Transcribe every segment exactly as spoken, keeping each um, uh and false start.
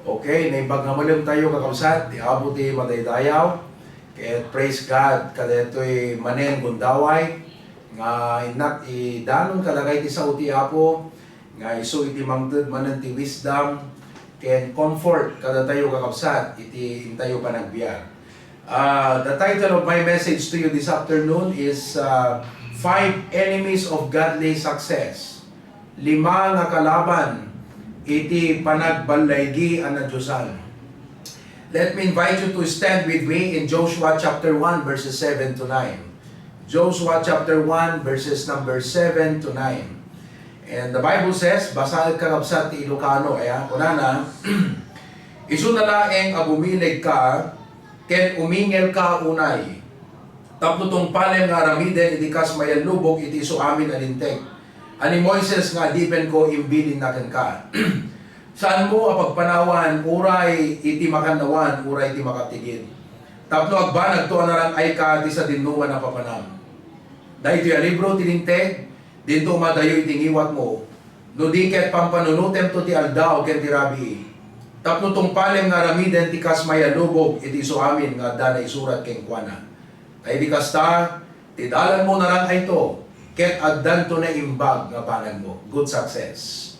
Okay, naimbag nga malem tayo, kakabsat, ti Apo ti madaydayaw. Ket praise God, kadaytoy manen gundaway nga innak idanon kadagiti sao ti Apo, nga isu iti mangted manen ti wisdom ken comfort kadatayo, kakabsat, iti intayo panagbiag. Ah, the title of my message to you this afternoon is, ah, Five Enemies of Godly Success. Lima nga kalaban iti panagballaigi a nadiosan. Let me invite you to stand with me in Joshua chapter one, verses seven to nine. Joshua chapter one, verses number seven to nine. And the Bible says, basaek, kakabsat, ti Ilocano, aya, kunana, "Isuna laeng a bumileg ka, ken umingel ka unay, tapno tungpalem nga aramiden iti kas mayallubog iti isu amin a linteg a ni Moises nga adipenko imbilinna kenka. Saanmo a pagpanawan uray iti makannawan uray iti makatigid, tapno agbanagto a narang-ayka ti sadinnoman a papanam. Daytoy a libro ti linteg, dinto umadayo iti ngiwatmo, no di ket pampanunotemto ti aldaw ken ti rabii, tapno tungpalem nga aramiden ti kas mayallubog iti isu amin nga adda naisurat kenkuana. Ta idi kasta, ti dalanmo narang-ayto, ket addanto naimbag nga banagmo." Good success.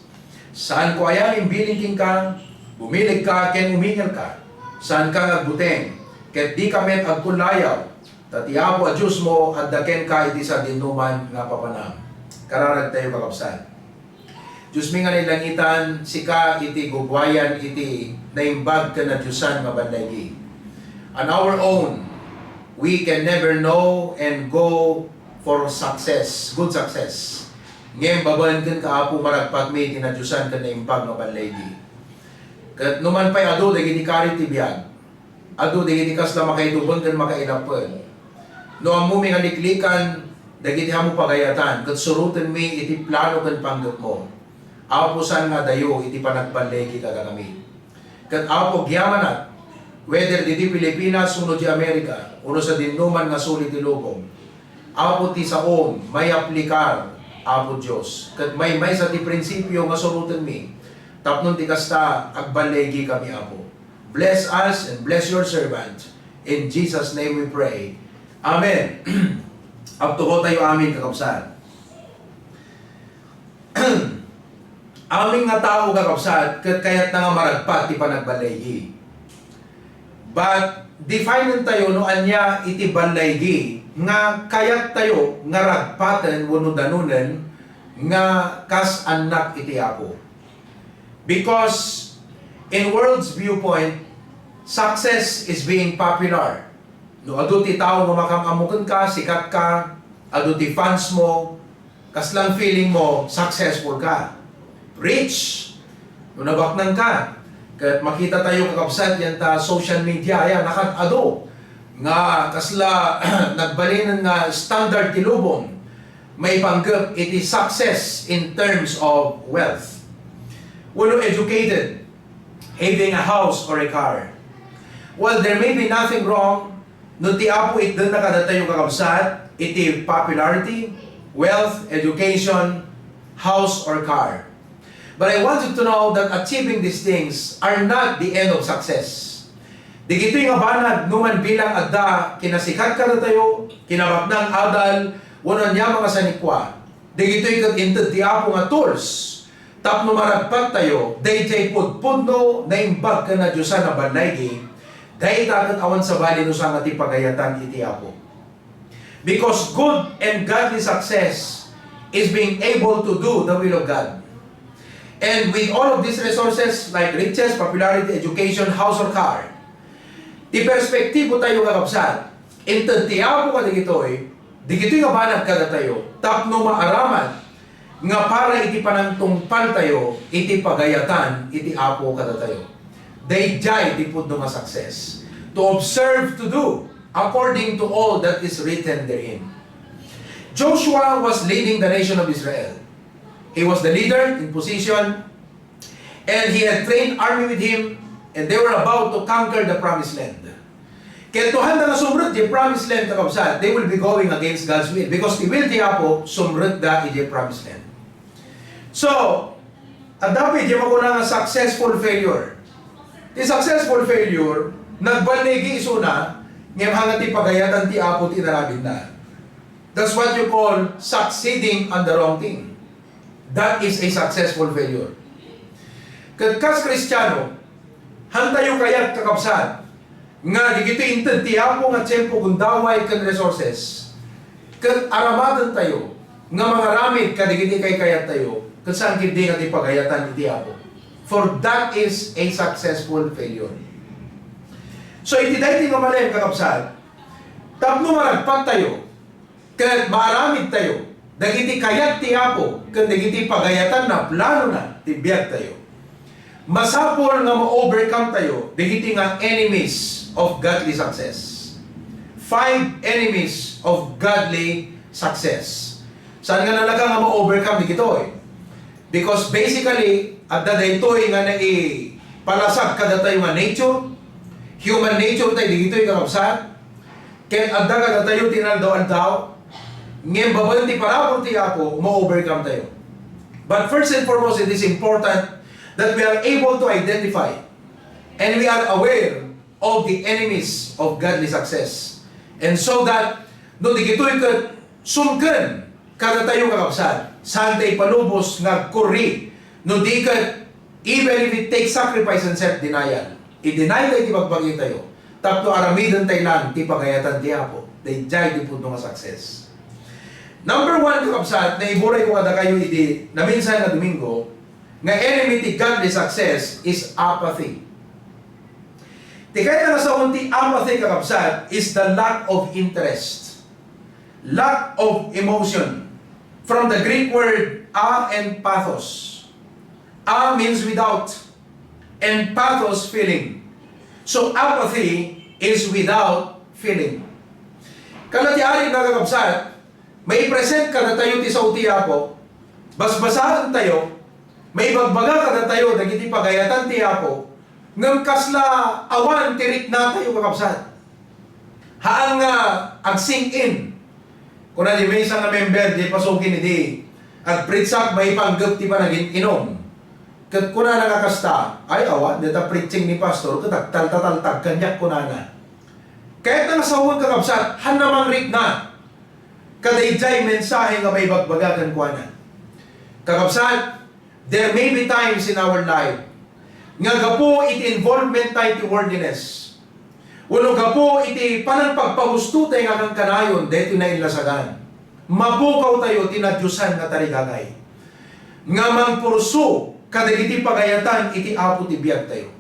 Saanko aya nga imbilin kenka, bumileg ka ken umingel ka. Saanka nga agbuteng, ket dika met agkullayaw, ta ti Apo a Diosmo adda kenka iti sadinnoman nga papanam. Kararag tayo, kakabsat. Dios mi nga nailangitan, sika iti guguayan iti naimbag ken nadiosan nga ballaigi. On our own, we can never know and go for success, good success. Ngem babaen kenka, Apo, maragpatmi iti nadiosan ken naimbag nga ballaigi. Ket numan pay adu dagiti karit ti biag, adu dagiti kasla makaitubeng ken makainappel. No ammomi nga liklikan dagiti ammo pagayatan ket surotenmi iti plano ken panggepmo, Apo, saan nga adayo iti panagballigi kadakami. Ket, Apo, agyamanak, whether ditoy Pilipinas wenno di Amerika, wenno sadinnoman nga suli ti lubong, Apo, ti saom maiplikar, Apo Dios, ket maymaysa ti prinsipio nga surotenmi, tapno ti kasta, agballigikami, Apo. Bless us and bless your servant. In Jesus' name we pray. Amen. Agtuko tayo amin, kakabsat. Amin nga tao, kakabsat, ket kayatna nga maragpat ti panagballigi. But define tayo no ania iti balligi nga kayat tayo nga ragpaten wenno danonen nga kas annak iti Apo. Because in world's viewpoint, success is being popular. No adu ti tao nga makam-ammo kenka, sikat ka, adu ti fans mo, kasla feeling mo, successful ka. Rich, no nabaknang ka. Ket makita tayo, kakabsat, yan ta social media, ayan, nakat-adu nga kasla nagbalinen nga standard ti lubong maipanggep iti success in terms of wealth. Wenno educated, having a house or a car. Well, there may be nothing wrong no ti Apo itdennaka kadatayo, kakabsat, iti popularity, wealth, education, house, or car. But I want you to know that achieving these things are not the end of success. Digitoy nga banag, numan bilang adda kinasikat kadatayo, kinabaknang adal, wenno ania nga sanikua, digitoy ket inted ti Apo nga tools tapno maragpat tayo daydiay pudpudno naimbag ken nadiosan a balligi, dayta ket awan sabali no saan nga ti pagayatan iti Apo. Because good and godly success is being able to do the will of God. And with all of these resources like riches, popularity, education, house, or car, ti perspektibo tayo, kakabsat, inted ti Apo kadagitoy, digitoy nga banag kadatayo, tapno maaraman nga para iti panangtungpal tayo iti pagayatan iti Apo kadatayo. Daydiay ti pudno nga success. To observe to do according to all that is written therein. Joshua was leading the nation of Israel. He was the leader in position, and he had trained army with him, and they were about to conquer the promised land. Ket no haanda nga sumrek di promised land, kakabsat, they will be going against God's will. Because ti will ti Apo, sumrekda iti promised land. So, adda pay di makuna nga successful failure. Ti successful failure, nagballigi isuna, ngem hangga ti pagayatan ti Apo ti inaramidna. That's what you call succeeding on the wrong thing. That is a successful failure. Ket kas Kristiano, hantayo kayat, kakabsat, nga dagitoy inted ti Apo nga tiempo gundaway ken resources, ket aramadentayo nga mangaramid kadagiti kaykayattayo, ket saan ketdi nga ti pagayatan iti Apo. For that is a successful failure. So, iti daytoy nga malem, kakabsat, tapno maragpattayo, ket maaramidtayo dagiti kayat ti Apo ken dagiti pagayatanna, planona ti biagtayo. Masapul nga ma-overcome tayo dagiti nga enemies of godly success. Five enemies of godly success. Saan nga nalaka nga ma-overcome dagitoy? Because basically, adda daytoy nga naipalasag kadatayo nga nature, human nature tayo dagitoy, kakabsat. Ket adda kadatayo ti inaldaw-aldaw, ngem babaen ti parabur ti Apo, ma-overcome tayo. But first and foremost, it is important that we are able to identify and we are aware of the enemies of godly success. And so that, no dagitoy ket sumken kadatayo, kakabsat, saan tayo ipalubos nga agkurri, no di ket, even if it takes sacrifice and self-denial, i-deny tayo ti bagbagi tayo, tapno aramiden tayo lang ti pagayatan ti Apo. Daydiay ti pudno nga success. Number one, kakabsat, naiburay ko kadakayo idi naminsan nga Domingo, nga enemy ti godly success is apathy. Ti kayat nga sawen ti apathy, kakabsat, is the lack of interest, lack of emotion. From the Greek word a and pathos. A means without, and pathos, feeling. So, apathy is without feeling. Kada ti ari, kakabsat, maipresent kadatayo ti sao ti Apo, basbasaen tayo, maibagbaga kadatayo dagiti pagayatan ti Apo, ngem kasla awan ti riknatayo, kakabsat. Haan nga ag-sink in. Kuna di maysa nga member, di pasukin idi agpreachak, maipanggep ti panagin-inom. Ket kunana nga kasta, "Ay, awan, deta preaching ni pastor, ket agtaltataltag kaniak," kunana. Kayatna nga sawen, kakabsat, haan a mangrikna kadaydiay mensahe nga maibagbaga kenkuana. Kakabsat, there may be times in our life nga gapu iti involvement tayo ti worldliness, wenno gapu iti panangpagpagusto tayo nga kankanayon daytoy nainlasagan, mapukaw tayo ti nadiosan nga tarigagay nga mangpursu kadagiti pagayatan iti Apo ti biag tayo.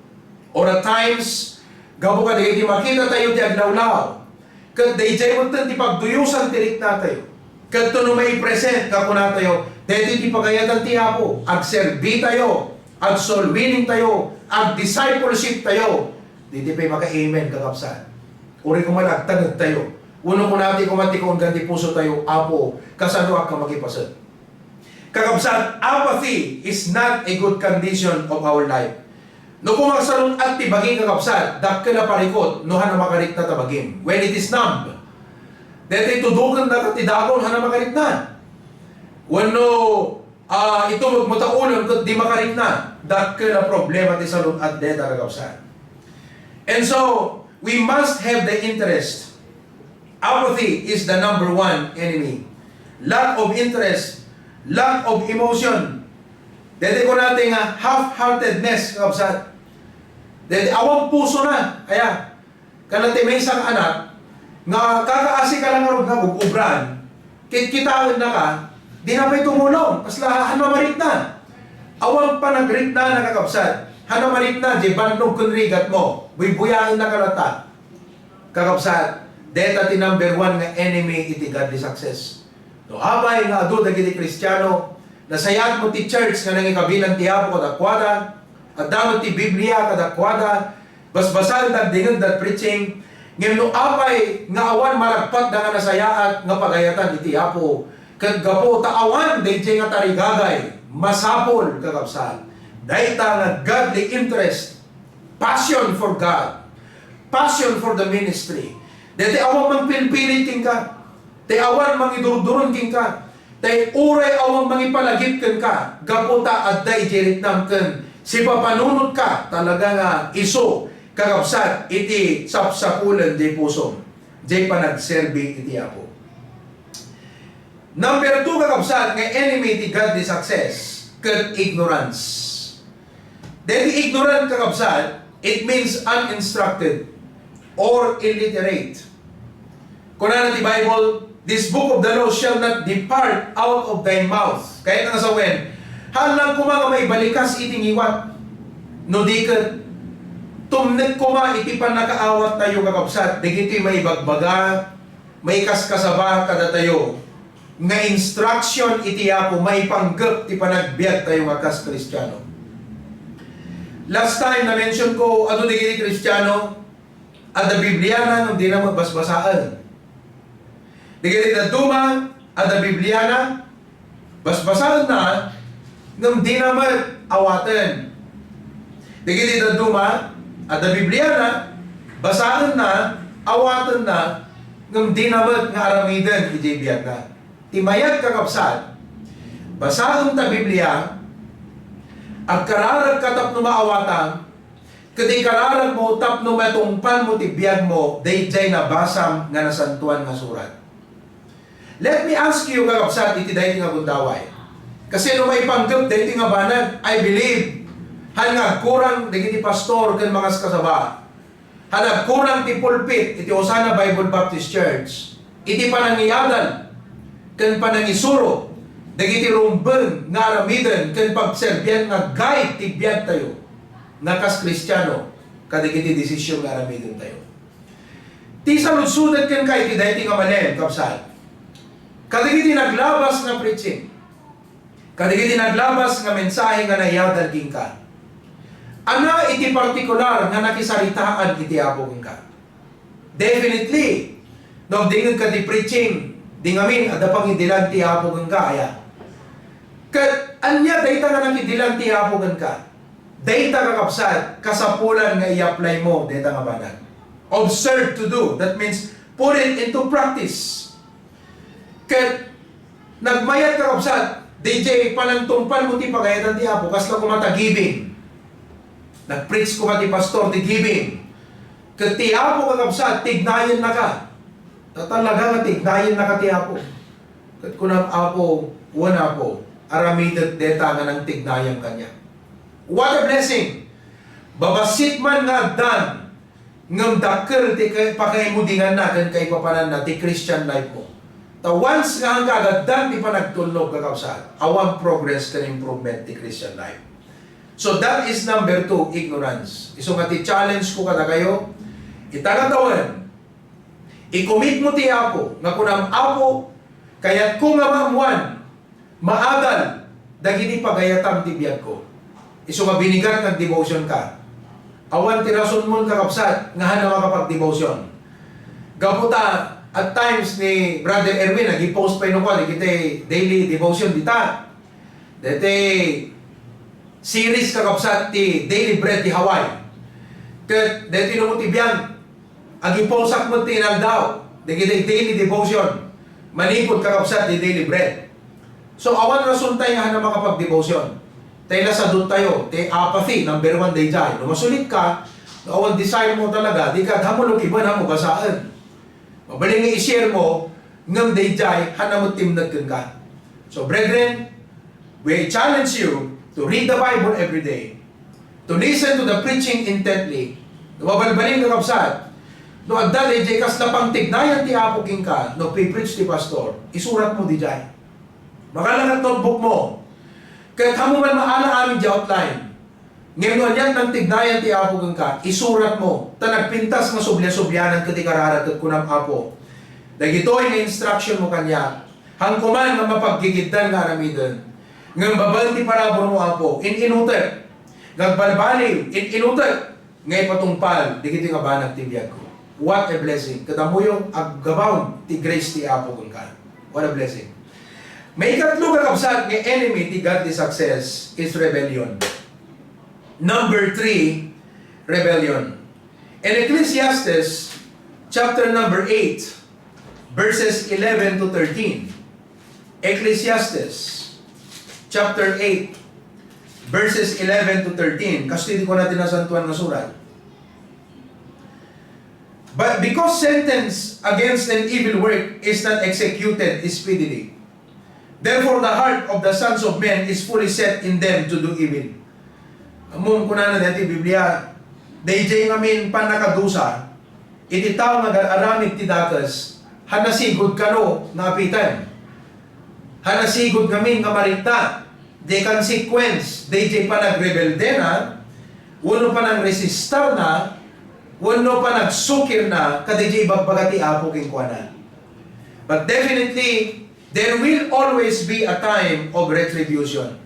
Or at times, gapu kadagiti makita tayo ti aglawlaw, ket daydiay metten ti pagduyosan ti riknatayo. Ket no maipresent nga kunatayo, daytoy ti pagayatan ti Apo, agserbi tayo, ag-soul winning tayo, ag-discipleship tayo, daytoy pay maka-amen, kakabsat. Uray koma agtanged tayo, wenno kunatayo koma ti kaunggan ti puso tayo, "Apo, kasanoak nga makipaset?" Kakabsat, apathy is not a good condition of our life. No koma agsalun-at ti bagi, kakabsat, dakkel a parikut no haan a makarikna ta bagim. When it is numb, daytoy tudokennaka ti dakon, haan a makarikna. Wenno, ah, itumekmo ta ulem ket di makarikna, dakkel a problema ti salun-at dayta, kakabsat. And so, we must have the interest. Apathy is the number one enemy. Lack of interest, lack of emotion. Daytoy kunatayo nga half-heartedness, kakabsat. Daytoy awan pusona, aya. Kana ti maysa nga anak, nga kakaasi ka lang ngarud nga ug-ubran, kitkitaennaka, dina pay tumulong, kasla haan a marikna. Awan panagriknana, kakabsat. Haan a marikna, di bannog ken rigatmo, buybuyaennaka latta. Kakabsat, dayta ti number one nga enemy iti godly success. No apay nga adu dagiti Kristiano, nasayaat met ti church nga nangikabilan ti Apo kadakuada, adda met ti Biblia kadakuada, basbasaenda, agdengngegda preaching, ngem no apay nga awan maragpatda nga nasayaat nga pagayatan iti Apo, ket gapu ta awan daydiay nga tarigagay, masapul, kakabsat, dayta nga godly interest, passion for God, passion for the ministry. Daytoy awan mangpilpilit kenka, ti awan mangidurduron kenka, Tay uray awan mangipalagip kenka, gapu ta adda idiay riknam ken sipapanunotka, talaga nga isu, kakabsat, iti sapsapulen diay pusom, diay panagserbi iti Apo. Number two, kakabsat, nga enemy ti godly success ket ignorance. Dagiti ignorant, kakabsat, it means uninstructed or illiterate. Kunana ti Bible, "This book of the law shall not depart out of thy mouth." Kayat nga sawen, haan lang koma nga maibalikas iti ngiwat. No di ket, tumnek koma iti pannakaawattayo, kakabsat, dagitoy maibagbaga, maikaskasaba kadatayo nga instruction iti Apo maipanggep ti panagbiagtayo nga kas Kristiano. Last time, na-mention ko, adu dagiti Kristiano, adda Bibliana ngem dina met basbasaen. Dagiti dadduma, adda Bibliana, basbasaenna, ngem dina met awaten. Dagiti dadduma, adda Bibliana, basaenna, awatenna, ngem dina met nga aramiden idiay biagna. Ti mayat, kakabsat, basaenta Biblia, agkararagka tapno maawatam, ket ikararagmo tapno matungpalmo ti biagmo daydiay nabasam nga Nasantoan nga Surat. Let me ask you, kakabsat, iti daytoy nga gundaway. Kasano maipanggep daytoy nga banag? I believe, haan nga agkurang dagiti pastor ken mangaskasaba. Haan agkurang ti pulpit iti Osana Bible Baptist Church iti panangiyadal ken panangisuro dagiti rumbeng nga aramiden ken pagserbian nga guide ti biagtayo nga kas Kristiano kadagiti desisyon nga aramidentayo. Ti saludsodek kenka iti daytoy nga malem, kabsat, kadagiti naglabas nga preaching, kadagiti naglabas nga mensahe nga naiyadal kenka, ania iti partikular nga nakisaritaan iti Apo kenka? Definitely, no agdengngegka ti preaching, di ngamin adda pangidilan ti Apo kenka, aya? Ket ania dayta nga nakidilan ti Apo kenka? Dayta, kakabsat, kasapulan nga i-apply mo dayta nga banag. Observe to do. That means, put it into practice. Ket nagmayat, kakabsat, diay panangtungpal mo ti pagayatan ti Apo, kasla koma ta giving. Nag-preach koma ti pastor ti giving. Ket ti Apo, kakabsat, tignayennaka. Ta talaga nga tignayennaka ti Apo. Ket kunam, "Apo, wen, Apo, aramidek dayta nga nangtignayem kaniak." What a blessing! Babassit man nga addan, ngem dakkel ti kay-, pakaimudinganna ken kaipapananna ti Christian life mo. Ta once nga haanka agaddan ti panagtulnog, kakabsat, awan progress ken improvement ti Christian life. So that is number two, ignorance. Isu nga ti challenge ko kadakayo, ita nga tawen, i-commit mo ti Apo, nga kunam, "Apo, kayatko nga maammoan, maadal dagiti pagayatam ti biagko." Isu nga binigat nga agdevotion ka. Awan ti rasonmon, kakabsat, nga haan a makapagdevotion. Gapu ta, at times ni Brother Erwin, nag-post pay no kua dagiti daily devotion dita. Daytoy series, kakabsat, ti Daily Bread ti Hawaii. Ket daytoy no ti biag, agiposak met ti inaldaw dagiti daily devotion manipud, kakabsat, ti Daily Bread. So, awan rason tayo nga haan a makapagdevotion. Tay la saduttayo, ti apathy, number one daydiay. No masulit ka, no awan desire mo talaga, di ka, hamo lukiben, hamo basaen. Mabalin nga i-share mo, ngem daydiay, haan a met timned kenka. So, brethren, we challenge you to read the Bible every day, to listen to the preaching intently. No mabalbalin, kakabsat, no adda daydiay kasla pangtignayan ti Apo kenka, no pre-preach ti pastor, isurat mo daydiay. Makalakat notebook mo. Ket hamo man maala amin di outline. Ngem no aniat nangtignayan ti Apo kenka, isurat mo, ta nagpintas nga sublia-sublianan ket ikararag ket kunam, "Apo, dagitoy nga instruction mo kaniak, haan ko man nga mapaggigiddan nga aramiden. Ngem babaen ti parabur mo, Apo, in-inutek, nga agbalbaliw, in-inutek, nga ipatungpal dagiti nga banag ti biagko." What a blessing! Ket ammoyo, ag-abound ti grace ti Apo kenka. What a blessing! Maikatlo, kakabsat, nga enemy ti godly success is rebellion. Number three, rebellion. In Ecclesiastes chapter number eight, verses eleven to thirteen, Ecclesiastes chapter eight, verses eleven to thirteen. Kastoy ti kuna ti Nasantoan nga Surat. But because sentence against an evil work is not executed speedily, therefore the heart of the sons of men is fully set in them to do evil. Ammom, kunana daytoy Biblia, daydiay ngamin pannakadusa, iti tao nga agar-aramid ti dakes, han nasigud kano nga apiten. Han nasigud ngamin nga marikna, the consequence, daydiay panagrebeldena, wenno panangresistarna, wenno panagsukirna, kadaydiay ibagbaga ti Apo kenkuana. But definitely, there will always be a time of retribution.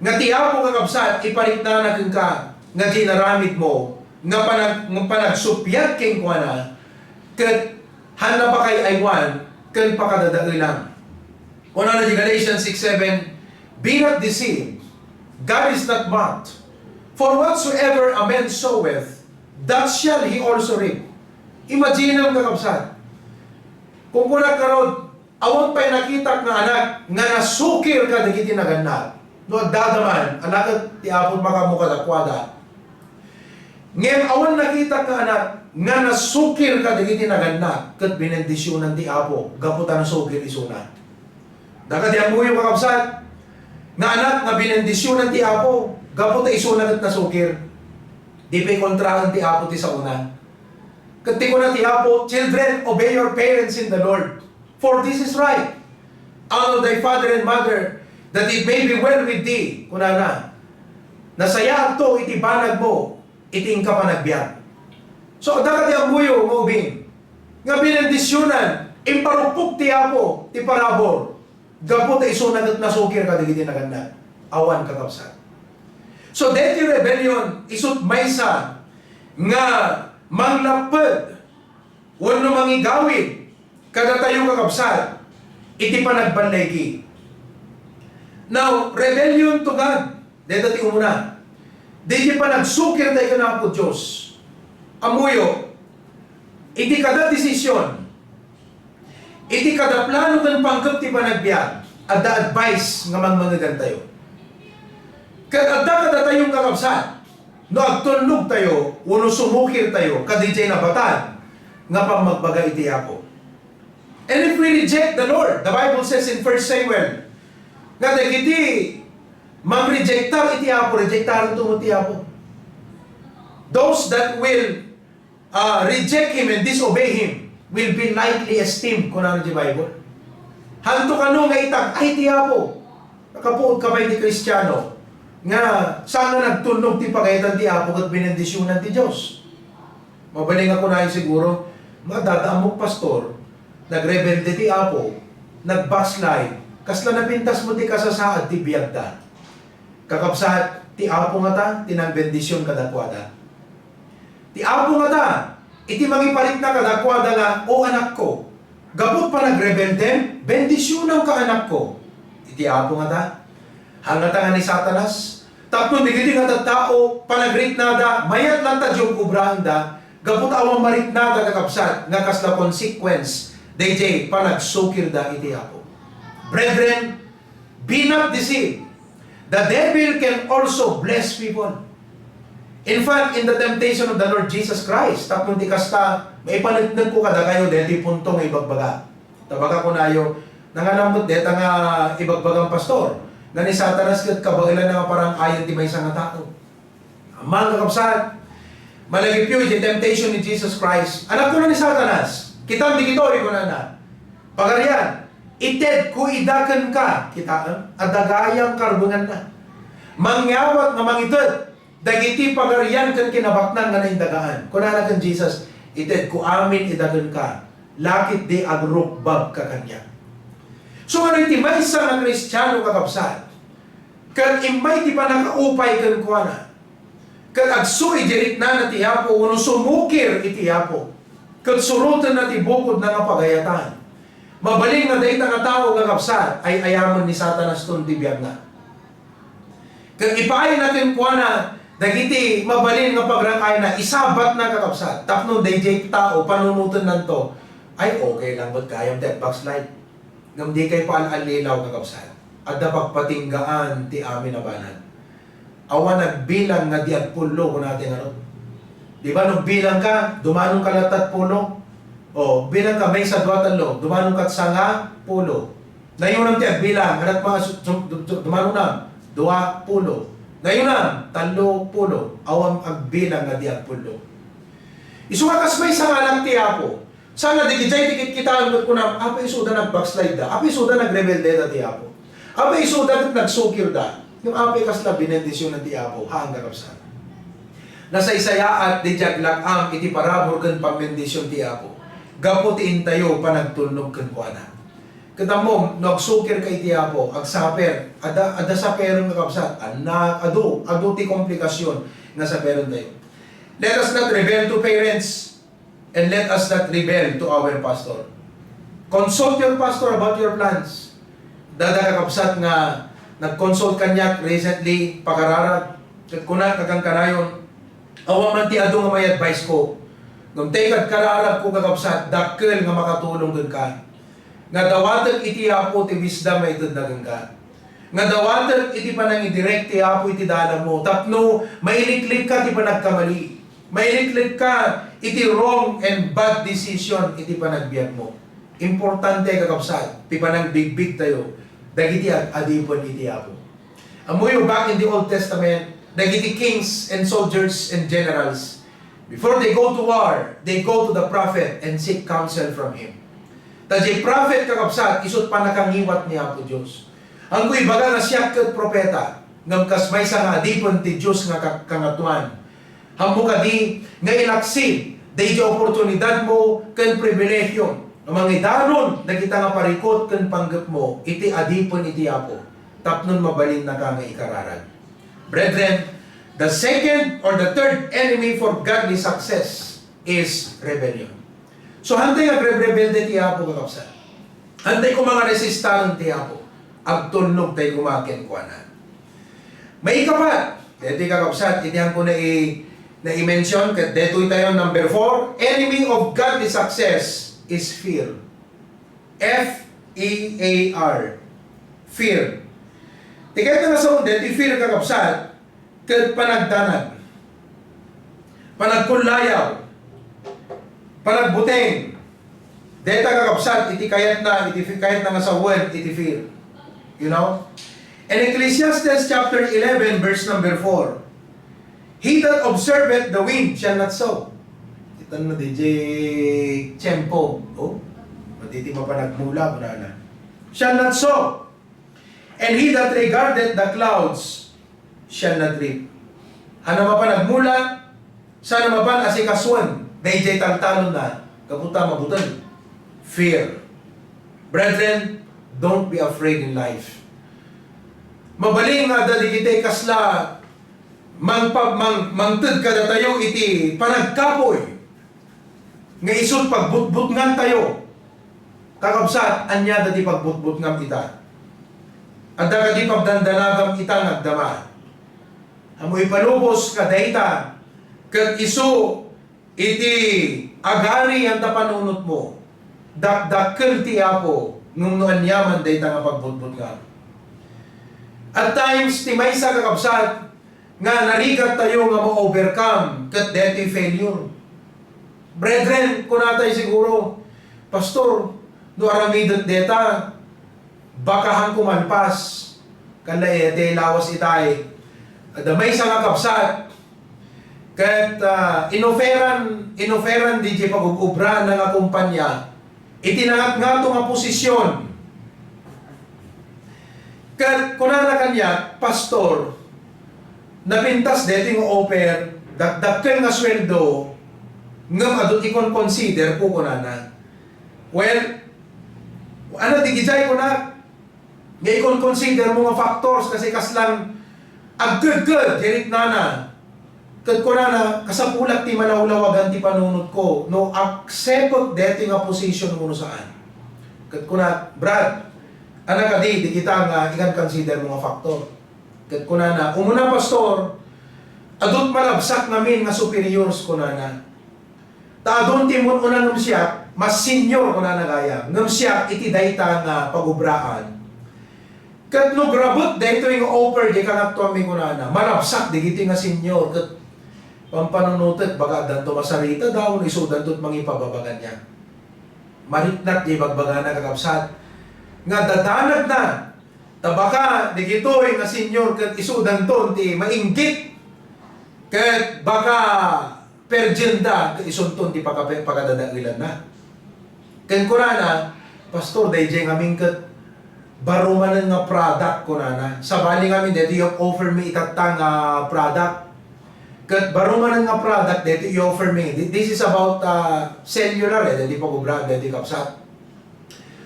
Nga ti Apo, kakabsat, ipariknana kenka nga dinaramidmo nga panag-, nga panagsuppiat kenkuana, ket han napakay-aywan ken pakadadaelam. Kunana ti Galatians six seven, "Be not deceived, God is not mocked. For whatsoever a man soweth, that shall he also reap." Imaginem, kakabsat. Kung kunak ngarud, awan pay nakitak nga anak nga nasukir kadagiti nagannak. No adda man, alagad ti Apo makaammo kadakuada. Ngem awan nakitak nga anak nga nasukir kadagiti nagannak, ket binendisionan ti Apo gapu ta nasukir isuna. Dagiti ammoyo, kakabsat, nga anak nga binendisionan ti Apo gapu ta isuna ket nasukir. Di pay kontraen ti Apo ti saona. Ket ti kuna ti Apo, "Children, obey your parents in the Lord, for this is right. Honor thy father and mother, that it may be well with thee." Kunana, "Nasayaatto iti banagmo iti inka panagbiag." So, adda kadi ammoyo nga ubing nga binendisionan, imparukpok ti Apo ti parabur gapu ta isuna ket nasukir kadagiti nagannak. Awan, kakabsat. So, daytoy rebellion, isut' maysa nga manglapped wenno mangigawid kadatayo, kakabsat, iti panagballigi. Now, rebellion to God, dayta ti umuna. Daydi panagsukirtayo ken Apo Dios. Ammoyo, iti kada desisyon, iti kada plano ken panggep ti panagbiag, adda advice nga mangmangegantayo. Ket adda kadatayon, kakabsat, no agtulnogtayo wenno sumukirtayo kadaydiay nabatad nga pammagbaga iti Apo. And if we reject the Lord, the Bible says in First Samuel, nga dagiti mangrejektar iti Apo, rejektaranto met ti Apo. Those that will, ah, reject Him and disobey Him will be lightly esteemed, kunana ti Bible. Hanto kano nga itag-ay ti Apo. Nakapuot ka pay ti Kristiano nga saan nga nagtulnog ti pagayatan ti Apo ket binendisionan ti Dios. Mabalin nga kunayo siguro, nga adda ammok pastor, nagrebelde ti Apo, nag-backslide, kasla napintas met ti kasasaad ti biagda. Kakabsat, ti Apo ngata ti nangbendision kadakuada. Ti Apo ngata iti mangiparikna kadakuada nga, "O anakko, gapu ta panagrebeldem, bendisionanka, anakko." Iti Apo ngata. Haan ngata nga ni Satanas, tapno dagiti nga tattao, panagriknada, mayat latta diay ug-obraanda, gapu ta awan mariknada, kakabsat, nga kasla consequence daydiay panagsukirda iti Apo. Brethren, be not deceived. The devil can also bless people. In fact, in the temptation of the Lord Jesus Christ, tapno ti kasta, maipaneknekko kadakayo daytoy punto nga ibagbaga. Ta baka kunayo, nanganan met dayta nga ibagbagan, pastor, nga ni Satanas ket kabaelanna nga parang-ayan ti maysa nga tao. Ammom, kakabsat, malagipyo iti temptation ni Jesus Christ. Anakko, kuna ni Satanas, "Kitam dagitoy," kunana. "Pagarian, itedko ida kenka." Kitaem, adda gayam karbenganna. Mangyawat nga mangited dagiti pagarian ken kinabaknang nga naindagaan. Kunana ken Jesus, "Itedko amin ida kenka, laketdi agrukbabka kaniak." So, ngata iti maysa nga Kristiano, kakabsat, ket immay ti pannakaupay kenkuana, ket agsu iti riknana ti Apo wenno sumukir iti Apo, ket surotenna ti bukodna nga pagayatan, mabalin nga dayta nga tao, kakabsat, ay-ayamen ni Satanas ton ti biagna. Ket ipaayna kenkuana dagiti mabalin nga pagrang-ayna, isabatna, kakabsat, tapno daydiay tao panunotennanto, "Ay, okay lang met gayam ti ag-backslide. Ngem dikay paal-allilaw, kakabsat. Adda pagpatinggaan ti amin a banag. Awan agbilang nga di agpullo, kunatay ngarud. Di ba, no agbilangka, dumanonka latta pulo? O, agbilangka, maysa, dua, tallo, dumanonka sanga pulo. Nayunam ti agbilang, anak mga su-, su-, du-, du-, dumanonam, dua, pulo. Nayunam, tallo, pulo. Awan agbilang nga di agpullo. Isu nga kas maysa nga anak ti Apo, saan nga dagiti diay ti kitkitaem ket kunam, "Apay, isuda nag-backslide da? Apay, isuda nagrebelde da ti Apo? Apay, isuda ket nagsukir da?" Ngem apay kasla benendisionan ti Apo? Haan, kakabsat. Nasaysayaat diay aglak-am iti parabur ken pammendision ti Apo gapu ti intayo panagtulnog kenkuana. Ket ammom, no agsukirka iti Apo, agsaper, adda, adda saperem, kakabsat, annak, adu, adu ti komplikasyon nga saperentayo. Let us not rebel to parents. And let us not rebel to our pastor. Consult your pastor about your plans. Adda kakabsat nga nag-consult kaniak recently, pakararag. Ket kuna, kanayon, "Awan man ti adu nga may advice ko. Ngem ti kararag ko, kakabsat, dakkel nga makatulong kenka. Nga dawatek iti Apo ti wisdom nga itedna kenka. Nga dawatek iti panangidirek ti Apo iti dalanmo tapno mailiklikka ti panagkamali. Mailiklikka iti wrong and bad decision iti panagbiagmo." Importante, kakabsat, ti panangbigbigtayo dagiti ag-adipen iti Apo. Ammoyo, back in the Old Testament, dagiti kings and soldiers and generals, before they go to war, they go to the prophet and seek counsel from him. Ta diay prophet, kakabsat, isu't panakangiwat ni Apo Dios. Anggo ibaga nga siak ket propeta, ngem kas maysa nga adipen ti Dios nga ka-, Kangatoan, ammo kadi nga ilaksid daydi oportunidadmo ken pribilehiom nga mangidanon dagita nga parikut ken panggepmo iti adipen iti Apo tapno mabalinnaka nga ikararag. Brethren, the second or the third enemy for godly success is rebellion. So, haantay nga agrebrebelde ti Apo, kakabsat. Haantay koma nga resistaren ti Apo. Agtulnogtay koma kenkuana. Maikapat, daytoy, kakabsat, iti haanko nai-, nai-mention, ket daytoy tayo, number four, enemy of godly success is fear. F E A R. Fear. Ti kayatna nga saoen daytoy fear, kakabsat, ket panagdanag, panagkullayaw, panagbuteng. Dayta, kakabsat, iti kayatna, iti fi-, kayatna nga sawen iti fear. You know? In Ecclesiastes chapter eleven, verse number four, "He that observeth the wind shall not sow." Kita na, D J Tiempo. Oh, matiti mapanagmula, kunana. "Shall not sow. And he that regardeth the clouds shall not reap." Ania mapan agmula, saan mapan asikasuan daydiay taltalonna, gapu ta mabuteng. Fear. Brethren, don't be afraid in life. Mabalin nga adda dagiti kasla mangpa-, mang-, mangted kadatayo iti panagkapuy nga isu't pagbutbutngantayo. Kakabsat, ania daydi pagbutbutngam ita? Adda kadi pagdandanagam ita nga agdama? Ammo ipalubos nga dayta ket isu iti agarian ta panunotmo. Dakdakkel ti Apo, ngem no aniaman dayta nga pagbutbutngam. At times, ti maysa, kakabsat, nga narigattayo nga ma-overcome ket daytoy failure. Brethren, kunatay siguro, "Pastor, no aramidek dayta, baka haanko malpas." Kalla, eh, ti lawas itay. Adda maysa nga kabsat, ket, ah, inoferan, inoferan daydiay pagub-ubrana nga kompania iti nangatngato nga posisyon. Ket kunana kaniak, "Pastor, napintas daytoy nga offer, dakdakkel nga sueldo, ngem adu ti kon-consider ko," kunana. Well, ania dagiti kunak nga ikon-consider mo nga factors, kasi kaslan agkedked, hirit nana. Ket kunana, "Kasapulak ti malawlawagan ti panunotko no aksepek daytoy nga position wenno saan." Ket kuna, "Brad, ania kadi dagita nga ikan-consider mo nga factor?" Ket kunana, "Umuna, Pastor, adu't malabsak ngamin nga superiors," kunana. Ta adun ti immun-una ngem siak, mas senior kunana gayam. Ngem siak iti dayta nga pagubraan. Ket no grabe daytoy nga offer diay kangattuanmi kunana, malabsak dagitoy nga senior ket pampanunotek, baga addanto masaritada wenno isudanto mangipababaga kaniak. Mariknak diay bagbagana, kakabsat, nga dadanagna. Ta baka dagitoy nga senior ket isudanton ti mainggit ket baka perdienda ket isunton ti paka-, pakadadaelanna. Ken kunana, "Pastor, daydiay ngamin ket baro manen nga product," kunana. "Sabali ngamin daytoy offer mi itatta nga product. Ket baro manen nga product daytoy i-offer mi." Th-, this is about, ah, cellular, eh, daytoy pagubraan, daytoy kabsat.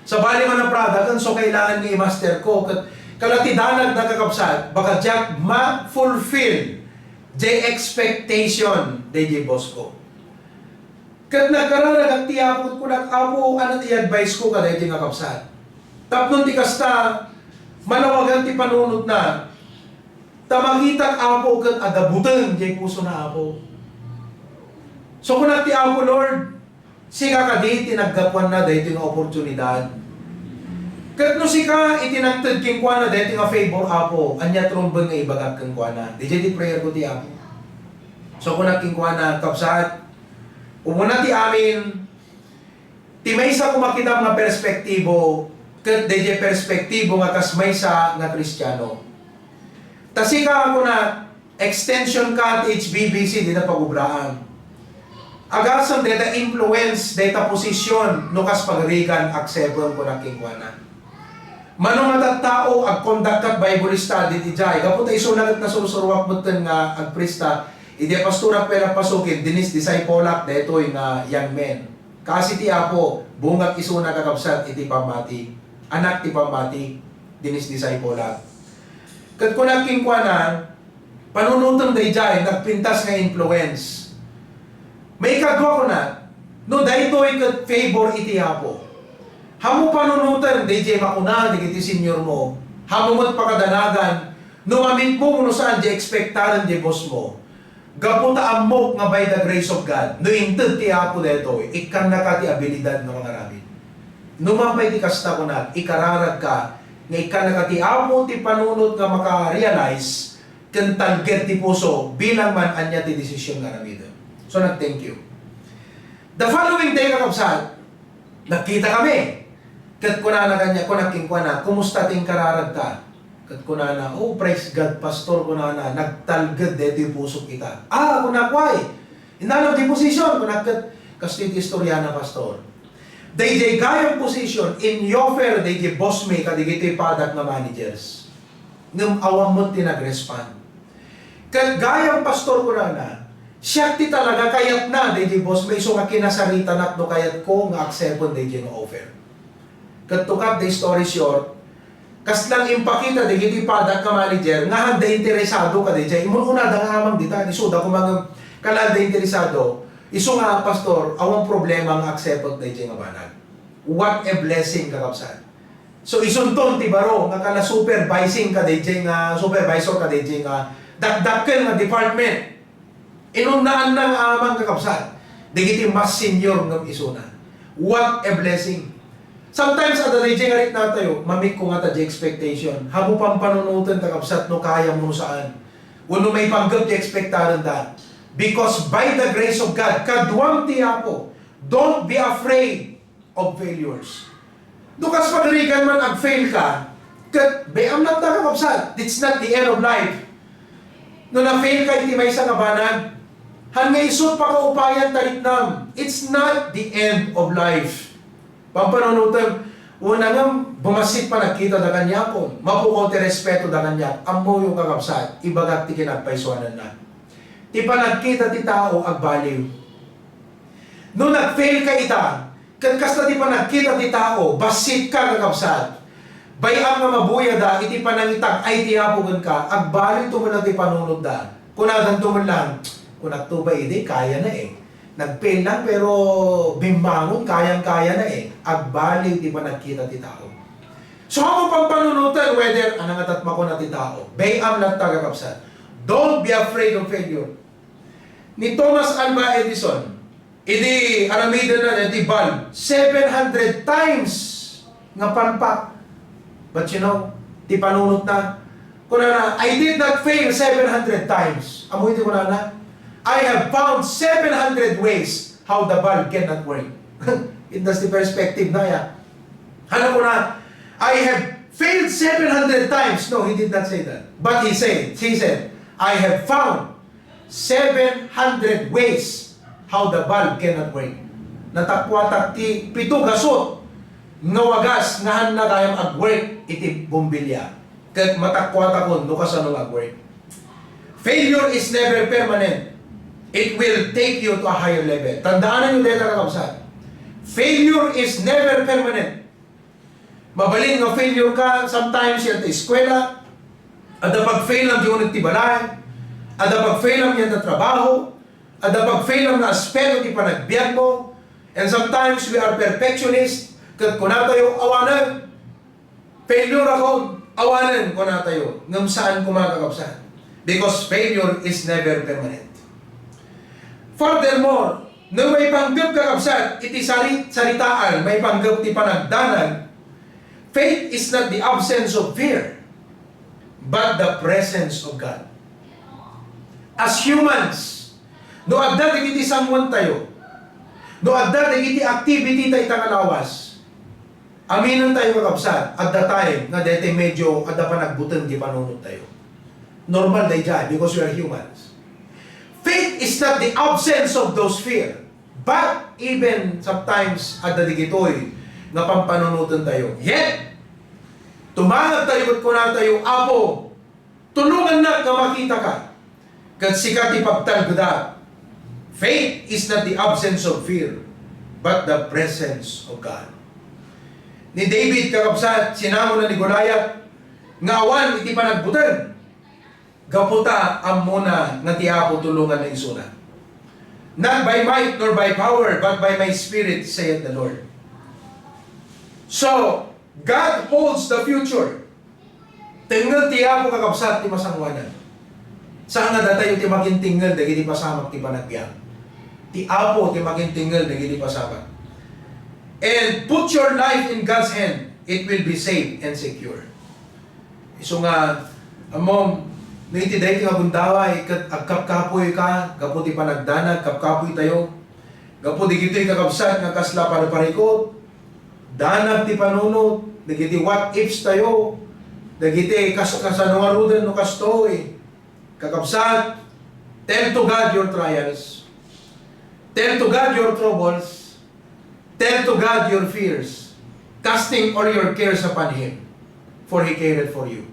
Sabali man a product, so kailangan nga i-master ko. Ket kala ti danag, kakabsat, baga diak ma-fulfill diay expectation daydiay boss ko. Ket nagkararagak ti Apo, kunak, "Apo, ania ti i-advise ko kadaytoy nga kabsat? Tapno ti kasta, malawagan ti panunotna, ta makitak, Apo, ket adda buteng diay pusona, Apo." So, kunak ti Apo, "Lord, sika kadi ti naggapuanna daytoy nga oportunidad. Ket no sika iti nangted kenkuana daytoy nga favor, Apo, ania ti rumben nga ibagak kenkuana?" Daydiay ti prayer ko ti Apo. So, kunak kenkuana, "Kabsat, umuna ti amin, ti maysa koma kitam nga perspektibo, ket daydiay perspektibo nga kas maysa nga Kristiano. Ta sika, kunak, extension ka ti H B B C dita pagubraan. Agasem dayta influence, dayta position, no kas pagarigan, akseptem," kunak kenkuana. Mano nga tattao, agkondak kat Bible study idiay. Gapu ta isuna ket nasursuruak metten nga agprista, idi a pastorak pay napasukin, dinis-disciple-ak daytoy nga young men. Kaasi ti Apo, bungak isuna, kakabsat, iti pammati. Anak ti pammati, dinis-disciple-ak. Ket kunak kenkuana, panunotem daydiay nagpintas nga influence. Maikadua, kunak, no daytoy ket favor iti Apo, hammo panunoten daydiay makuna dagiti seniormo, hammo met pakadanagan no mamitmo wenno saan diay ekspektaren diay bossmo. Gapu ta ammok nga by the grace of God, no inted ti Apo daytoy, ikkannaka ti abilidad nga mangaramid. Numan pay ti kasta, kunak, ikararagka nga ikkannaka ti Apo ti panunot nga maka-realize ken talged ti puso bilang man ania ti desisyon nga aramidem. So, nag-thank you. The following day, kakabsat, nagkita kami. Ket kunana kaniak, kunak kenkuana, "Kumusta ti inkararagta?" Ket kunana, "Oh, praise God, Pastor," kunana, "nagtalged daytoy pusok ita." "Ah," kunak, "why?" "Inalem ti position," kunak, ket, "Kastoy ti istoriana, Pastor. Daydiay gayam position, in-offer daydiay boss mi kadagitoy padak nga managers. Ngem awan met ti nag-respond. Ket gayam, Pastor," kunana, "siak ti talaga kayatna daydiay boss mi, isu nga kinasaritanak no kayatko nga aksepten daydiay nga offer." Ket to cut the story short, kasla impakita dagiti padak nga manager nga handa interesado kadaydiay. Immun-unada nga amang dita, isuda koma ngem kala handa interesado. Isu nga, "Pastor, awan problema nga akseptek daydiay nga banag." What a blessing, kakabsat. So, isunton ti baro nga kala supervising kadaydiay nga, supervisor kadaydiay nga dakdakkel nga department. Inunnaanna nga amang, kakabsat, dagiti mas senior ngem isuna. What a blessing! Sometimes, adda daydiay nga riknatayo, mamikko ngata diay expectation. Hammo pampanunoten, kakabsat, no kayam wenno saan. Wenno maipanggep ti ekspektarenda. Because by the grace of God, kaduam ti Apo. Don't be afraid of failures. No kas pagarigan man, ag-fail ka, ket bay-am latta, kakabsat. It's not the end of life. No na-fail ka iti maysa nga banag, han nga isu pakaupayan ta riknam. It's not the end of life. Pampanunotem, una ngem, bumassit panagkita da kaniakon. Mapukaw ti respeto da kaniak. Ammoyo, kakabsat, ibagak ti kinagpaysuananna. Ti panagkita ti tao, agbaliw. No nag-fail ka ita, ket kasta ti panagkita ti tao, bassit ka, kakabsat. Bay-am nga mabuyada iti panangitag-ay ti Apo kenka, agbaliwto met ti panunotda. Kunadanto met lang, "Kunakto bay idi, kayana eh. Nag-fail lang pero bimmangon, kayang-kayana eh." Agbaliw ti panagkita ti tao. So, hammo pampanunoten whether ania nga tat makuna ti tao. Bay-am latta, kakabsat. Don't be afraid of failure. Ni Thomas Alva Edison, Idi aramidenna daytoy bulb, seven hundred times nga palpak. But you know, ti panunotna, kunana, "I did not fail seven hundred times." Ammoyo ti kunana, "I have found seven hundred ways how the bulb cannot work." It, that's the perspective na ya. Ano kuna, "I have failed seven hundred times." No, he did not say that. But he said, he said, "I have found seven hundred ways how the bulb cannot work." Natakuatak ti pito gasut nga wagas nga hanna gayam ag-work iti bombilya. Ket matakuatakon no kasano nga ag-work. Failure is never permanent. It will take you to a higher level. Tandaanan niyo dayta, kakabsat. Failure is never permanent. Mabalin nga failure ka sometimes yan ta eskwela, adda pag-failam ti uneg ti balay, adda pag-failam yan ta trabaho, adda pag-failam nga aspeto ti panagbiag mo, and sometimes we are perfectionist, ket kunatayo, "Awanen, failure ako, awanen," kunatayo, ngem saan koma, kakabsat, because failure is never permanent. Furthermore, no maipanggep, kakabsat, iti sari-, saritaan, maipanggep ti panagdanag, faith is not the absence of fear, but the presence of God. As humans, no adda dagiti sanguantayo, no adda dagiti activity ta ita nga lawas, aminentayo, kakabsat, adda time nga daytoy medyo adda panagbuteng ti panunottayo. Normal daydiay because we are humans. Faith is not the absence of those fear, but even sometimes adda digitoy nga pampanunotentayo. Yet, tumangad tayo ket kunatayo, "Apo, tulongannak nga makitaka." Ket sika ti pagtalgedak. Faith is not the absence of fear, but the presence of God. Ni David, kakabsat, sinango na ni Goliath nga awan iti panagbuteng. Gapu ta ammona nga ti Apo tulonganna isuna. "Not by might nor by power, but by my spirit, saith the Lord." So, God holds the future. Tengngel ti Apo, kakabsat, ti masangoanan. Saan nga datayo ti makitingngel dagiti pasamak ti panagbiag. Ti Apo ti makitingngel dagiti pasamak. And put your life in God's hand, it will be safe and secure. Isu nga, ammom, no iti daytoy nga gundaway, ket agkapkapoy ka, gapu ti panagdanag, kapkapoy tayo. Gapu digitoy, kakabsat, nga kasla pariparikut, danag ti panunot, dagiti what ifs tayo, dagiti kas-, kasano ngaruden no kastoy. Kakabsat, tell to God your trials. Tell to God your troubles. Tell to God your fears, casting all your cares upon Him, for He careth for you.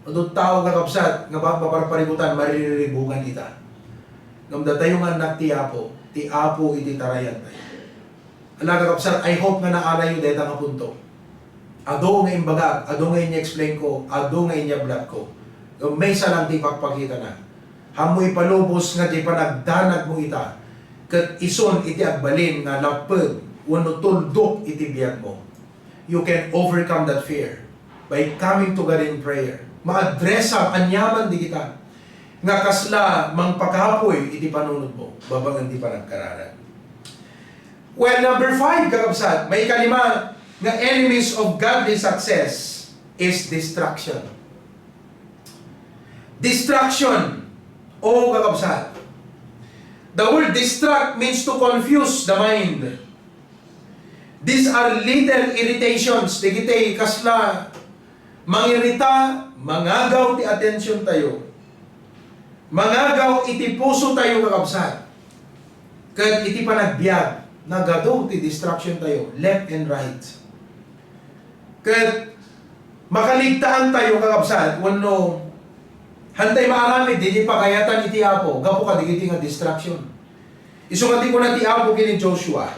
Adu tao, kakabsat, nga ba-, maparparikutan, maririribugan ita. Ngem datayo nga annak ti Apo, ti Apo iti tarayan tayo. Ala, kakabsat, I hope nga naalayo dayta nga punto. Adu nga imbagak, adu nga inya-explain ko, adu nga inya-vlog ko. Ngem maysa lang ti ipakpakitana. Ammo ipalubos nga ti panagdanagmo ita, ket isun iti agbalin nga lapped wenno tuldok iti biagmo. You can overcome that fear by coming to God in prayer. Maadresam aniaman dagita nga kasla mangpakapoy iti panunotmo babaen ti panagkararag. Well, number five, kakabsat, maikalima nga enemies of godly success is distraction. Distraction. O, kakabsat. The word distract means to confuse the mind. These are little irritations. Dagiti kasla mangirita, mangagaw ti attention tayo. Mangagaw iti puso tayo, kakabsat. Ket iti panagbiag, nagadu ti distraction tayo, left and right. Ket makaligtaan tayo, kakabsat, wenno hantay maaramid iti pagayatan iti Apo, gapu kadagiti nga distraction. Isu nga ti kuna ti Apo ken ni Joshua,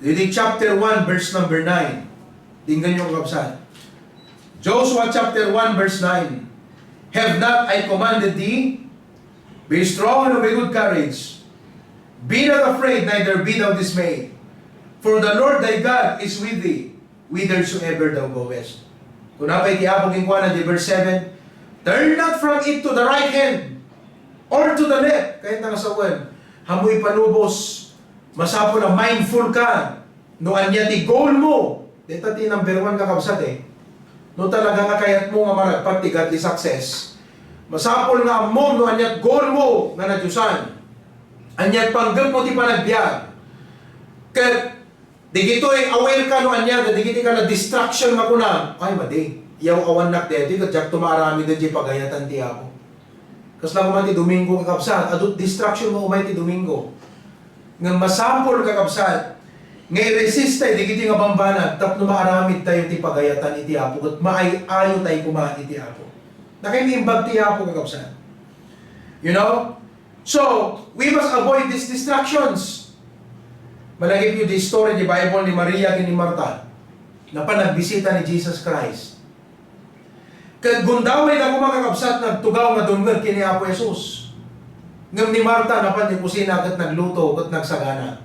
iti chapter one, verse number nine. Denggenyo, kakabsat. Joshua chapter one, verse nine. "Have not I commanded thee? Be strong and of a good courage. Be not afraid, neither be thou dismayed. For the Lord thy God is with thee, whithersoever thou goest." Kuna pay ti Apo kenkuana, di verse seven, "Turn not from it to the right hand or to the left." Kayatna nga sawen, ammo ipalubos Masapul a mindful ka no ania ti goal mo. Deta ti number one, kakabsat, eh. No talaga nga kayatmo nga maragpat ti godly success, masapul nga ammom no ania ti goal mo nga nadiosan. Ania ti panggep mo ti panagbiag. Ket digitoy, aware ka no ania, dagiti kada distraction nga kuna, "Ay, madi, yaw-awannak daytoy, ket diakto maaramid daydiay pagayatan ti Apo." Kasla koma ti Domingo, kakabsat, adu ti distraction nga umay ti Domingo. Ngem masapul, kakabsat, nga i-resist tayo dagiti nga bambanag tapno maaramid tayo ti pagayatan iti Apo, ket maay-ayo tayo koma iti Apo. Nakaimbag ti Apo, kakabsat. You know? So, we must avoid these distractions. Malagipyo di story di Bible ni Maria ken ni Marta. Napan nagbisita ni Jesus Christ. Ket gundawayda koma, kakabsat, nagtugaw nga dumngeg ken ni Apo Jesus. Ngem ni Marta napan ti kusina ket nagluto ket nagsagana.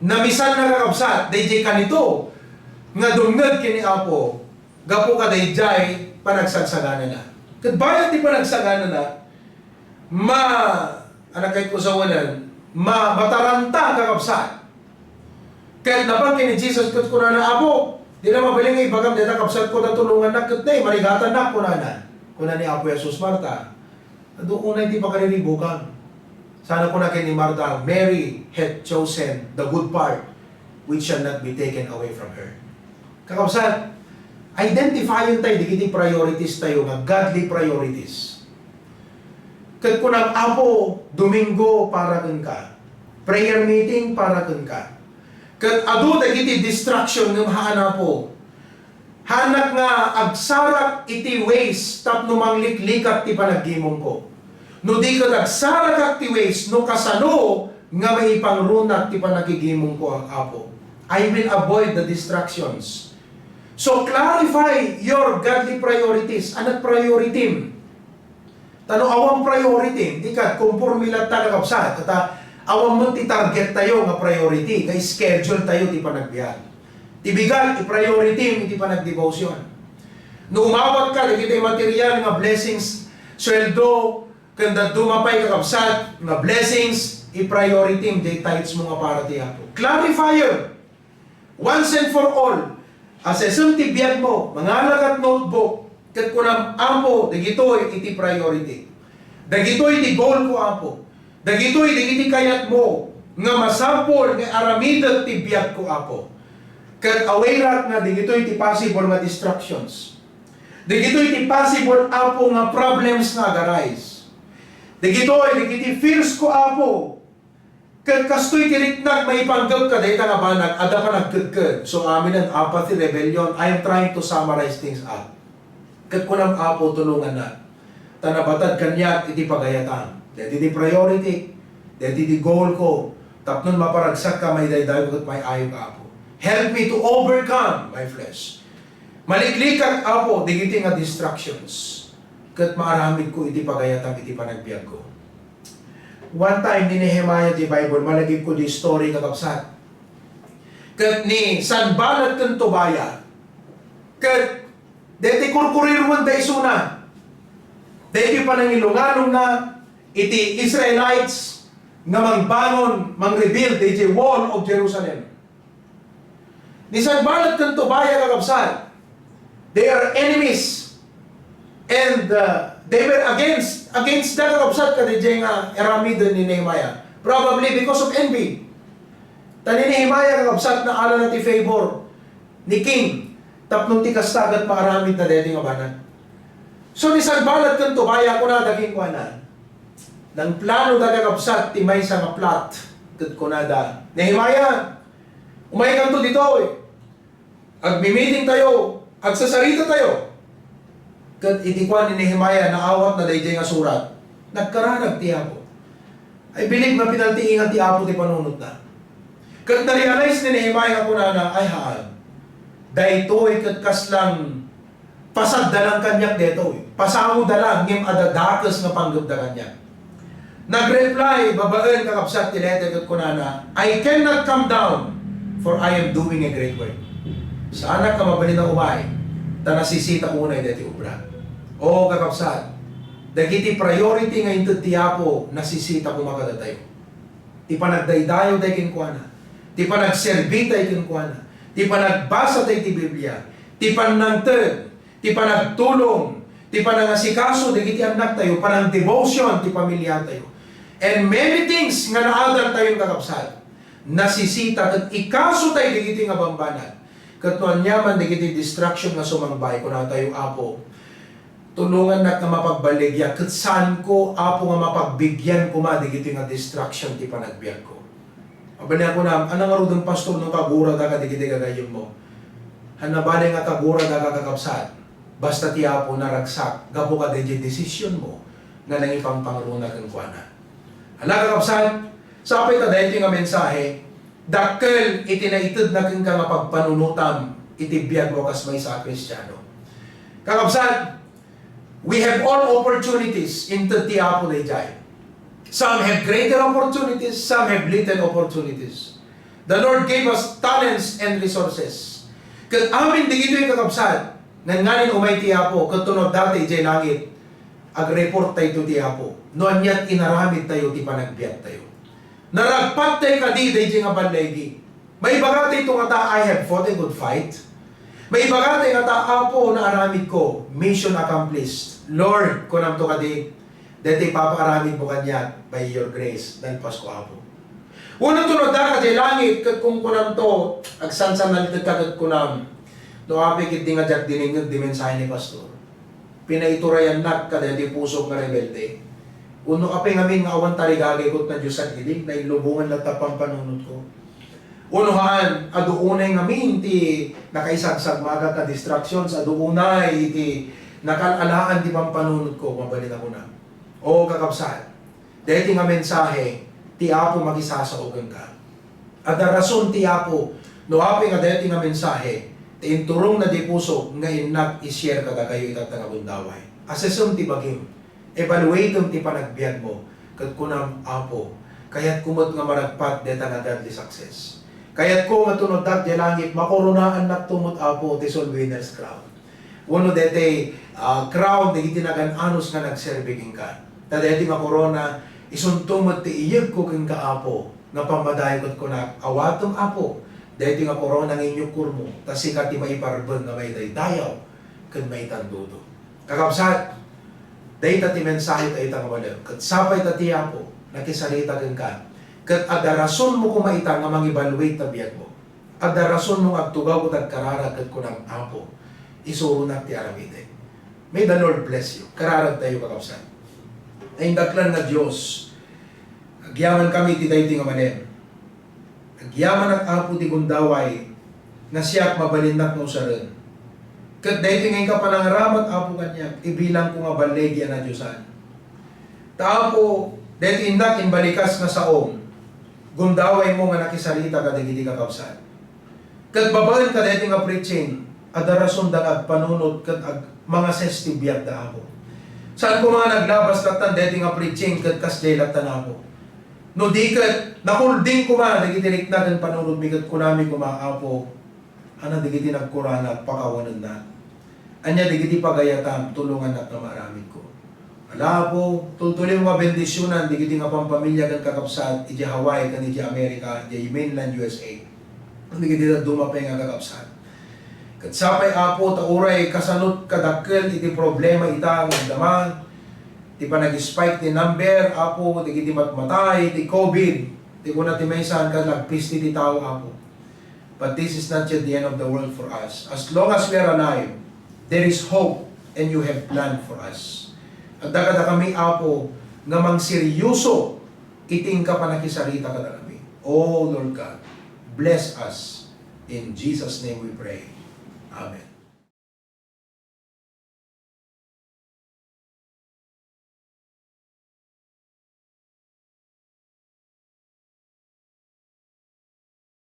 Namisanna, kakabsat, daydiay kanito nga dumngeg ken ni Apo gapu kadaydiay panagsagsaganana. Ket bayat ti panagsaganana, ma-, ano kay kusawanan, ma-, mataranta, kakabsat. Ket napan ken ni Jesus ket kunana, "Apo, dina mabalin nga ibagam dayta kabsatko ta tulongannak ket nay, marigatannak," kunana. Kuna ni Apo Jesus, "Marta, adu unay ti pakariribukam." Sana kuna ken ni Marta, "Mary hath chosen the good part, which shall not be taken away from her." Kakabsat, identifyen tayo dagiti priorities tayo nga godly priorities. Ket kunam, "Apo, Domingo para kenka. Prayer meeting para kenka." Ket adu dagiti distraction ngem haan, Apo. Haanak nga agsarak iti Waze tapno mangliklikat ti panaggimongko. No di ket agsarakak ti Waze, no kasano nga maipangrunak ti panaggigimongko, Apo? I will avoid the distractions. So clarify your godly priorities. Ania ti priority-m? Ta no awan priority, di ka, konporme latta, kakabsat, ta awan met ti target tayo nga priority, nga schedule tayo ti panagbiag. Ti bigat, i-priority-m iti panagdevotion. No umawat ka dagiti material nga blessings, sueldo, ken dadduma pay, kakabsat, nga blessings, i-priority-m diay tithes mo nga para ti Apo. Clarifier. Once and for all, assessem ti biagmo, mangala kad notebook, ket kunam, "Apo, dagitoy iti priority. Dagitoy ti goal ko, Apo. Dagitoy dagiti kayatmo nga masapul nga aramidek ti biagko, Apo. Ket awareak nga dagitoy ti possible nga distractions. Dagitoy ti possible, Apo, nga problems nga agarise. Dagitoy dagiti fears ko, Apo." Ket kastoy ti riknak maipanggep kadayta nga banag, adda panagkedked. So, aminen, apathy, rebellion. I am trying to summarize things up. Ket kunam, "Apo, tulongannak. Ta nabatad kaniak iti pagayatam. Daytoy ti priority. Daytoy ti goal ko. Tapno maparagsakka, maidaydayawka ket may-ayok, Apo. Help me to overcome my flesh." Maliklikak, Apo, dagiti nga distractions. Ket maaramidko iti pagayatam iti panagbiagko. One time, ni Nehemiah ti Bible, malagipko di story, kakabsat. Ket ni Sanballat ken Tobia, ket deti kurkuriruen da isuna. Deti panangilungalungna iti Israelites nga mangbangon, mangrebuild iti wall of Jerusalem. Ni Sanballat ken Tobia, kakabsat, they are enemies. And, uh, they were against, against da, kakabsat, kadaydiay nga aramiden ni Nehemiah. Probably because of envy. Ta ni Nehemiah, kakabsat, naala na ti favor ni king tapno ti kasta ket maaramidna daytoy nga banag. So, ni Sanballat ken Tobia, kunada kenkuana, nangplano da, kakabsat, ti maysa nga plot, ket kunada, "Nehemiah, umaykanto ditoy. Agmi-meeting tayo, agsasarita tayo." Ket iti kuan ni Nehemiah, naawatna daydiay nga surat, nagkararag ti Apo. I believe nga pinaltiingan ti Apo ti panunotna. Ket na-realize ni Nehemiah nga kunana, "Ay, haan. Daytoy ket kaslang pasadda lang kaniak daytoy. Pasangoda lang, ngem adda dakes nga panggepda kaniak." Nag-reply babaen, kakabsat, ti letter ket kunana, "I cannot come down, for I am doing a great work." Saanak nga mabalin a umay, ta nasisita unay daytoy obra. O, kakabsat, dagiti priority nga inted ti Apo, nasisita koma kadatayo. ti panagdaydayawtay kenkuana, ti panagserbitay kenkuana, ti panagbasatay ti Biblia, ti pannangted, ti panagtulong, ti panangasikaso dagiti annaktayo, panangdevotion ti pamiliatayo. And many things nga naadartayon, kakabsat, nasisita ket ikasotay dagiti nga bambanag. Ket no aniaman dagiti distraction nga sumangbay, kunatayo, Apo, tulongannak nga mapagballigya, ket saanko, Apo, nga mapagbigyan koma dagiti nga distraction ti panagbiagko. Mabalin a kunam, ania ngaruden, pastor, no kagurada kadagiti gagayyemmo? Ania bale nga kagurada, kakabsat? Basta ti Apo naragsak gapu kadaydiay desisionmo nga nangipangpangruna kenkuana. Ala, kakabsat, sapay ta daytoy nga mensahe, dakkel iti naitedna kenka nga pagpanunotam iti biagmo kas maysa a Kristiano. Kakabsat, we have all opportunities inted ti Apo daydiay. Some have greater opportunities, some have little opportunities. The Lord gave us talents and resources. Ket amin dagitoy, kakabsat, nganganin umay ti Apo, ket tunodda idiay langit, agreporttayto ti Apo no aniat inaramidtayo ti panagbiagtayo. Naragpattay kadi daydiay nga balligi? Maibagatayo nga ta, "I have fought a good fight." Maibagatayo nga ta, "Apo, naaramidko, mission accomplished." Lord, kunamto kadi, "Daytoy ipapaaramidmo kaniak by your grace, dalpasko, Apo." Wenno tunodda idiay langit, ket kunkunamto, agsansanaltek ka ket kunam, "No apay ketdi nga diak dinengngeg ti mensahe ni Pastor, pinaiturayannak kadaydiay pusok nga rebelde." Wenno apay ngamin nga awan tarigagayko ket nadiosan idi, nailubongan latta pampanunotko. Wenno haan, adu unay ngamin ti nakaisagsagmagak a distractions, adu unay iti nakal-alaan ti pampanunotko, mabalin a kunam. O kakabsat, daytoy nga mensahe, ti Apo makisasao kenka. Adda rason ti Apo, no apay nga daytoy nga mensahe, ti inturongna ti pusok nga innak i-share kadakayo itatta nga gundaway. Assessem ti bagim, evaluatem ti panagbiagmo, ket kunam, "Apo, kayatko met nga maragpat dayta nga godly success. Kayatko nga tunoddak idiay langit, makuronaannakto met, Apo, ti soul winner's crown." Wenno daytoy, ah, crown dagiti nagan-anos nga nagserbi kenka. Ta daytoy nga korona, isunto met ti iyegko kenka, Apo, nga pammadayo ket kunak, "Awatem, Apo, daytoy nga korona nga inyukkormo, ta sika ti maiparbeng nga maidaydayaw ken maitandudo." Kakabsat, dayta ti mensahe ta ita nga malem, ket sapay ta ti Apo nakisarita kenka, ket adda rasonmo koma ita nga mangibalwit ta biagmo. Adda rasonmo nga agtugaw ket agkararag ket kunam, "Apo, isuronak ti aramidek." May the Lord bless you. Kararagtayo, kakabsat. Ay, indaklan nga Dios, agyamankami iti daytoy nga malem. Agyamanak, Apo, ti gundaway nga siak mabalinnak nga usaren. Ket daytoy nga inka panangaramat, Apo, kaniak, ibilangko nga balligi a nadiosan. Ta, Apo, daytoy innak imbalikas nga saom, gundawaymo nga nakisarita kadagiti kakabsat. Ket babaen kadaytoy nga preaching, adda rasonda nga agpanunot ket ag-, mangases ti biagda, Apo. Saan koma nga naglabas lattan daytoy nga preaching ket kasdiay lattan, Apo. No di ket, nakulding koma dagiti rikna ken panunotmi ket kunami koma, Apo, ania dagiti nagkuranag, pakawanennak. Ania dagiti pagayatam, tulongannak nga maaramidko. Ala, Apo, tultuloymo nga bendisionan dagiti nga pampamilya ken kakabsat idiay Hawaii ken idiay Amerika, idiay mainland U S A. Dagiti dadduma pay nga kakabsat. Ket sapay, Apo, ta uray kasanot kadakkel iti problema ita nga agdama, ti panag-spike ti number, Apo, dagiti matmatay, ti COVID, ti kuna ti maysa, ket nagpisti ti tao, Apo. But this is not yet the end of the world for us. As long as we are alive, there is hope and you have plan for us. Adda kadakami, Apo, nga mangseryoso iti inka panakisarita kadakami. Oh Lord God, bless us. In Jesus' name we pray. Amen.